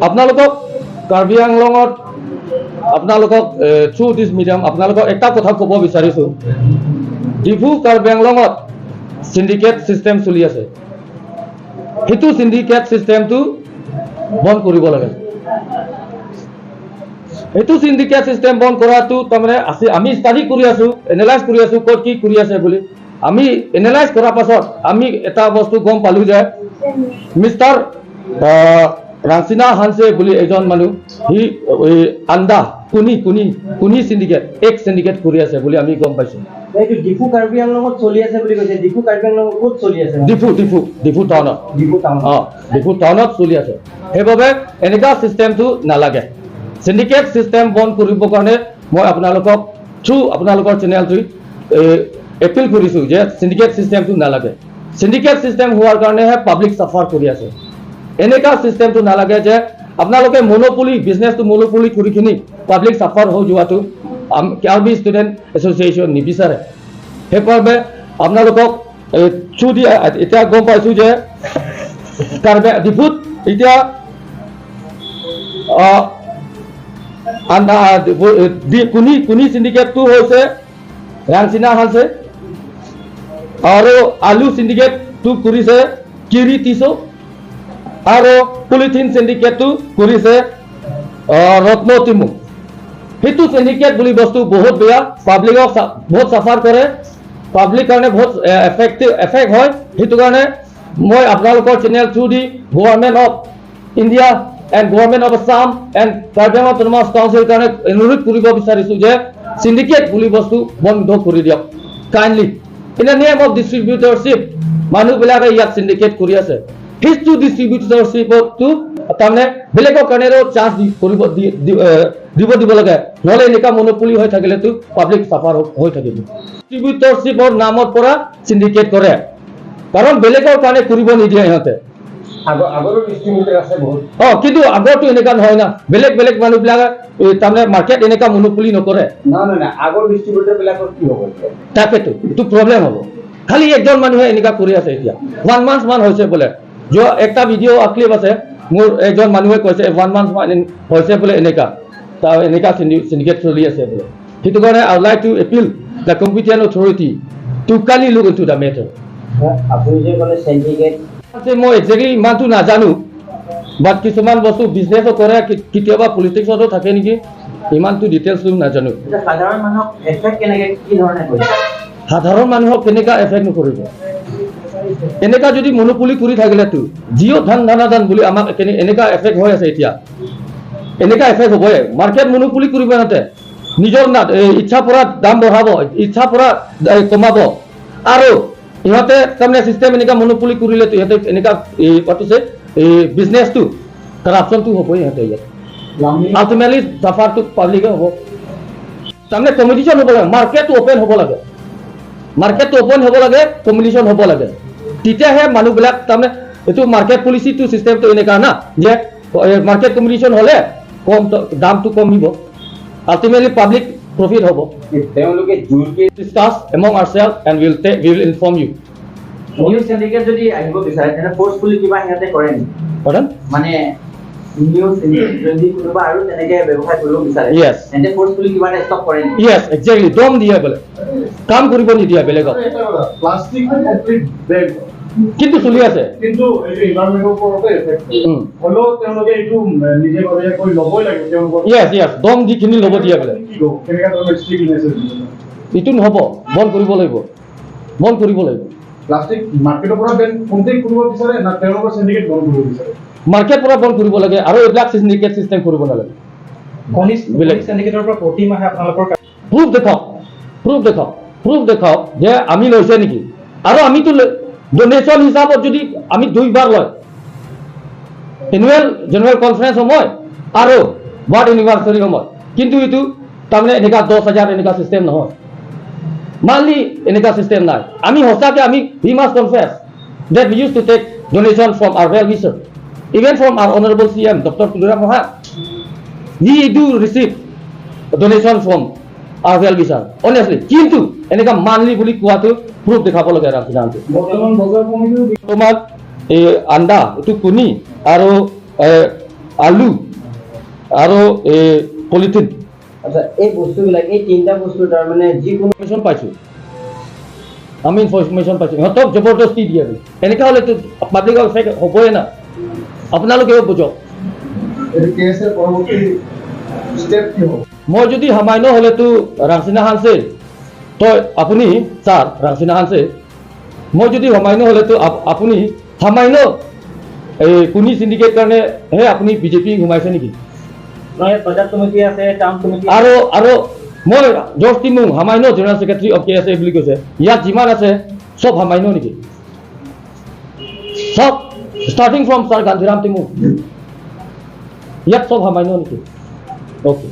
আপোনালোকক কাৰ্বি আংলঙত, আপোনালোকক থ্ৰু দিছ মিডিয়াম আপোনালোকক এটা কথা ক'ব বিচাৰিছোঁ। ডিফু, কাৰ্বি আংলঙত চিণ্ডিকেট চিষ্টেম চলি আছে। সেইটো চিণ্ডিকেট চিষ্টেমটো বন্ধ কৰিব লাগে। সেইটো চিণ্ডিকেট চিষ্টেম বন্ধ কৰাটো তাৰমানে আছে। আমি ষ্টাডি কৰি আছোঁ, এনালাইজ কৰি আছোঁ, ক'ত কি কৰি আছে বুলি। আমি এনালাইজ কৰাৰ পাছত আমি এটা বস্তু গম পালোঁ যে মিষ্টাৰ ৰাংচিনা হানছে বুলি এজন মানুহ, সি এই আন্দা কুনি চিণ্ডিকেট, এক চিণ্ডিকেট কৰি আছে বুলি আমি গম পাইছোঁ। এইটো ডিফু কাৰ্বি আংলঙত চলি আছে বুলি কৈছে। ডিফু কাৰ্বি আংলঙত ক'ত চলি আছে? ডিফু ডিফু ডিফু টাউনত। ডিফু টাউন। অঁ, ডিফু টাউনত চলি আছে। সেইবাবে এনেকুৱা চিষ্টেমটো নালাগে। চিণ্ডিকেট চিষ্টেম বন্ধ কৰিবৰ কাৰণে মই আপোনালোকক থ্ৰু আপোনালোকৰ চেনেলটো এপিল কৰিছোঁ যে চিণ্ডিকেট চিষ্টেমটো নালাগে। চিণ্ডিকেট চিষ্টেম হোৱাৰ কাৰণেহে পাব্লিক চাফাৰ কৰি আছে। এনেকুৱা চিষ্টেমটো নালাগে যে আপোনালোকে মনোপলি, বিজনেছটো মনোপলি কৰি কিনি পাব্লিক চাফাৰ হৈ যোৱাটো কাৰ্বি ষ্টুডেণ্ট এছ'চিয়েশ্যন নিবিচাৰে। সেইবাবে আপোনালোকক থ্ৰু দি এতিয়া গম পাইছোঁ যে কাৰ্বি ডিফুত এতিয়া কুনি চিণ্ডিকেটটো হৈছে ৰাংচিনা হালছে আৰু আলু চিণ্ডিকেটটো কৰিছে কিৰি টিছো আৰু পলিথিন চিণ্ডিকেটটো কৰিছে ৰত্ন তিমু। সেইটো চিণ্ডিকেট বুলি বস্তু বহুত বেয়া, পাব্লিকক বহুত চাফাৰ কৰে, পাব্লিক কাৰণে বহুত এফেক্ট হয়। সেইটো কাৰণে মই আপোনালোকৰ channel through the Government of India and Government of Assam and Karbi Anglong Autonomous Council কাৰণে অনুৰোধ কৰিব বিচাৰিছোঁ যে চিণ্ডিকেট বুলি বস্তু বন্ধ কৰি দিয়ক kindly. In the name of distributorship মানুহবিলাকে ইয়াত চিণ্ডিকেট কৰি আছে। সেইটো ডিষ্ট্ৰিবিউটৰশ্বিপতো তাৰমানে বেলেগৰ কাৰণেও চান্স কৰিব দিব দিব লাগে। নহ'লে এনেকুৱা মনোপলি হৈ থাকিলেতো পাব্লিক চাফাৰ হৈ থাকিব। ডিষ্ট্ৰিবিউটৰশ্বিপৰ নামৰ পৰা চিণ্ডিকেট কৰে, কাৰণ বেলেগৰ কাৰণে কৰিব নিদিয়ে সিহঁতে। আগৰো ডিষ্ট্ৰিবিউটৰ আছে বহুত। অ, কিন্তু আগৰটো এনেকুৱা নহয় না। বেলেগ বেলেগ মানুহবিলাকে এই তাৰমানে মাৰ্কেট এনেকুৱা মনোপলি নকৰে। নহয় নহয় নহয়, আগৰ ডিষ্ট্ৰিবিউটৰ বিলাকৰ কি হ'ব এতিয়া? তাকেতো, এইটো প্ৰব্লেম হ'ব। খালি একজন মানুহে এনেকুৱা কৰি আছে। এতিয়া ওৱান মান্থ মান হৈছে বোলে। যোৱা একটা ভিডিঅ' ক্লিপ আছে মোৰ, এজন মানুহে কৈছে ওৱান মান্থ মান হৈছে বোলে, এনেকা তাৰ এনেকা চিণ্ডিকেট চলি আছে বোলে। সেইটো কাৰণে I like to appeal the competent authority to kindly look into the matter. আপুনি যে ক'লে চিণ্ডিকেট মই একজেক্টলি ইমানটো নাজানো, বাট কিছুমান বস্তু বিজনেছো কৰে, কেতিয়াবা পলিটিক্সতো থাকে নেকি, ইমানটো ডিটেইলছটো নাজানো। এতিয়া সাধাৰণ মানুহক এফেক্ট কেনেকে, কি ধৰণে কৰিছে? সাধাৰণ মানুহক কেনেকা এফেক্ট নকৰিব? এনেকা যদি মনোপলি কৰি থাকিলেতো জিঅ' ধান ধানা ধান বুলি আমাক এনেকা এফেক্ট হৈ আছে। এতিয়া এনেকা এফেক্ট হ'বই। মাৰ্কেট মনোপলি কৰিব সিহঁতে, নিজৰ না এই ইচ্ছা পৰা দাম বঢ়াব, ইচ্ছা পৰা এই কমাব। আৰু ইহঁতে তাৰমানে চিষ্টেম এনেকা মনোপলি কৰিলেতো ইহঁতে এনেকা এই পাতিছে, এই বিজনেছটো কৰাপশ্যনটো হ'বই। ইহঁতে ইয়াত আল্টিমেটলি চাফাৰটো পাব্লিকে হ'ব। তাৰমানে কম্পিটিশ্যন হ'ব লাগে, মাৰ্কেটটো অ'পেন হ'ব লাগে, মাৰ্কেটটো অ'পেন হ'ব লাগে, কম্পিটিশ্যন হ'ব লাগে। তেতিয়াহে মানুহবিলাক তাৰমানে এইটো মাৰ্কেট পলিচিটো চিষ্টেমটো এনেকুৱা না যে মাৰ্কেট কম্পিটিশ্যন হ'লে কম দামটো কমিব, আল্টিমেটলি পাব্লিক প্ৰফিট হ'ব। তেওঁলোকে জোৰকে Discuss among ourselves and we will inform you. New syndicate যদি আহিব বিচাৰে, তেনে ফ'ৰ্চফুলি কিবা সিহঁতে কৰে নেকি? Pardon? মানে নিউ চিণ্ডিকেট যদি কোনোবা আৰু তেনেকে ব্যৱসায় কৰিব বিচাৰে, Yes. তেন্তে ফ'ৰ্চফুলি কিবা এটা ষ্টপ কৰে নেকি? Yes, exactly. দম দিয়ে বোলে, কাম কৰিব নিদিয়ে বেলেগক। Plastic complete Ben. কিন্তু চলি আছে। কিন্তু এইটো ইনভাইৰনমেন্টৰ ওপৰতে এফেক্ট। হ'লেও তেওঁলোকে এইটো নিজে ভাবে ল'বই লাগিব তেওঁলোকৰ। য়েছ, দম দি কিনি ল'ব দিয়ে বোলে। কি ক'ব, কেনেকুৱা ধৰণৰ ষ্ট্ৰিক্ট মেছেজ দিব? এইটো নহ'ব, বন্ধ কৰিব লাগিব, বন্ধ কৰিব লাগিব। প্লাষ্টিক মাৰ্কেটৰ পৰা বেন কমপ্লিট কৰিব বিচাৰে না তেওঁলোকৰ চিণ্ডিকেট বন্ধ কৰিব বিচাৰে? মাৰ্কেট পৰা বন্ধ কৰিব লাগে আৰু এইবিলাক চিণ্ডিকেট চিষ্টেম কৰিব নালাগে। খনিজ বেলেগ। চিণ্ডিকেটৰ পৰা প্ৰতি মাহে আপোনালোকৰ প্ৰুফ দেখাওক, প্ৰুফ দেখাওক, প্ৰুফ দেখাওক যে আমি লৈছে নেকি। আৰু আমিতো ডনেশ্যন হিচাপত যদি আমি দুইবাৰ লয়, এনুৱেল জেনেৰেল কনফাৰেন্স সময় আৰু ৱাৰ্ড ইউনিভাৰ্চিটি সময়। কিন্তু এইটো তাৰমানে এনেকুৱা 10,000 এনেকুৱা চিষ্টেম নহয়, মান্থলি এনেকুৱা চিষ্টেম নাই। আমি সঁচাকৈ আমি we must confess that we used to take donation from our well wisher, even from our honorable CM Doctor Tuliram Ronghang. We do receive donation from our well wisher, honestly. কিন্তু এনেকুৱা monthly বুলি কোৱাটো proof দেখাব লাগে ৰামচিনান্তে। বৰ্তমান বজাৰ কমিটিও বৰ্তমান এই আন্দা এইটো কুনি আৰু আলু আৰু এই পলিথিন। আচ্ছা, এই বস্তুবিলাক, এই তিনিটা বস্তু তাৰমানে যিকোনো ইনফৰমেশ্যন পাইছোঁ আমি, ইনফৰমেশ্যন পাইছোঁ, সিহঁতক জবৰদস্তি দিয়ে বুলি। এনেকুৱা হ'লেতো পাব্লিকক এফেক্ট হ'বই না, আপোনালোকেও বুজক। এইটো কেএছএৰ পৰৱৰ্তী ষ্টেপ কি হ'ব? মই যদি সামান্য হ'লেতো ৰাংচিনা হানছে তই আপুনি ছাৰ ৰাংচিনা হানছে, মই যদি সামান্য হ'লেতো আপুনি সামান্য এই কুনি চিণ্ডিকেট কাৰণেহে আপুনি বিজেপি সোমাইছে নেকি? নহয়, বজাৰ কমিটি আছে, টাউন কমিটি। আৰু মই জৰ্জ তিমুং সামান্য জেনেৰেল ছেক্ৰেটাৰী অফ কেএছএ বুলি কৈছে, ইয়াত যিমান আছে চব সামান্য নেকি? চব ষ্টাৰ্টিং ফ্ৰম ছাৰ গান্ধীৰাম তিমুং, ইয়াত চব সামান্য নেকি? অ'কে।